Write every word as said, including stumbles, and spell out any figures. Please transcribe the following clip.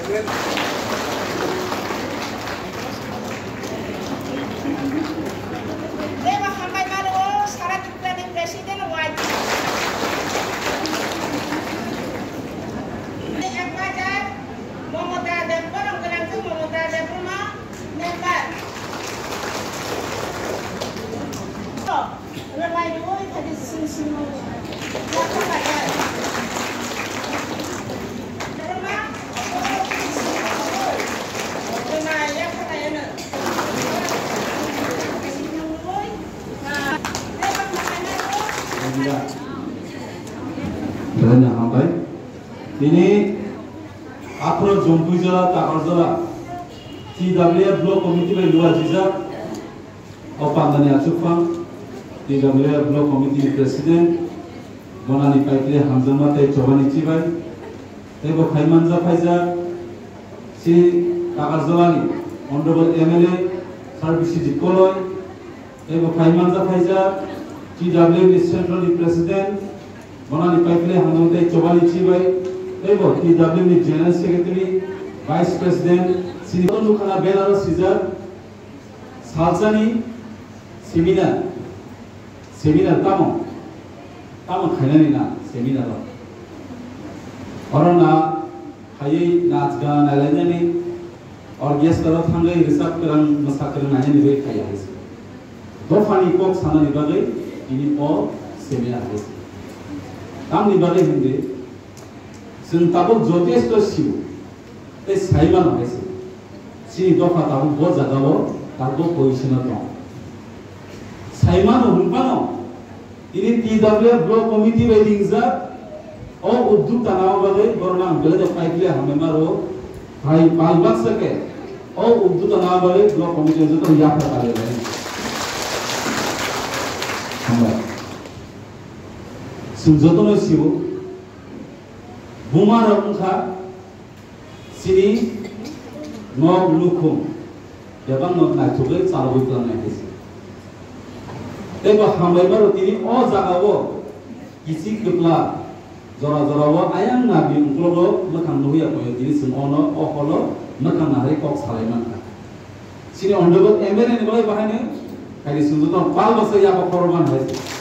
Tei bo hambai mano o sara Tripura ni President wai. Tei advisor Mamata Debbarma, Mamata Debbarma member. Belai no hambai. Tini aphuru Jompuijora, Takarjora, T W F Block Committee bai luajijak. O pandani achukphang, T W F Block Committee ni President, bonani paikle hamjakma tei chobani chibai, tei bo phaimanjak phaijak, si Takarjolani Honorable M L A, Sir B C G Koloi, tei bo phaimanjak phaijak, T W ni Central ni President, bonani paikle hamjakma tei chobani chibai, tei bo T W ni General Secretary, Vice President, sini nukhana banner o sijak, Salsani seminar, seminar tamo, tamo khainani na seminar o. Oro na khaiwi nach gan nailainani, orchestra o thangwi rwchap kwrwng, mwsa kwrwng nainani bai khaiya hai se. Dophani kok sanani bagwi tini o seminar hai se. Tamni bagwi hwnde, chwng tabuk jotesto sio. Tei sai mano hai se. Chini dopha tabuk bo jaga o tabuk bo position o tong. Sai mano hwn phano tini T W F Block Committee bai ringjak o udduk tanao bagwi borok no ang belai khe paikle hambai ma rwo. Hai pal baksa khe o udduk tanao bagwi Block Committee joto yapha kali lai. Hambai. Chwng jotono sio. Buma rok wngkha chini nok nukhung bebak no naithogwi chalogwi tlangnai hai se. Tei bo hambai maro tini o jaga o kichik kwpla jora jora o ayang nabi ungklogo mwkhang nuhya poyo tini chwng ono o holo mwkhang naharwi kok salai mankha. Chini Honorable M L A ni bagwi bahaino khaidi chwng joto pal bwsai yapha khorokma hai se.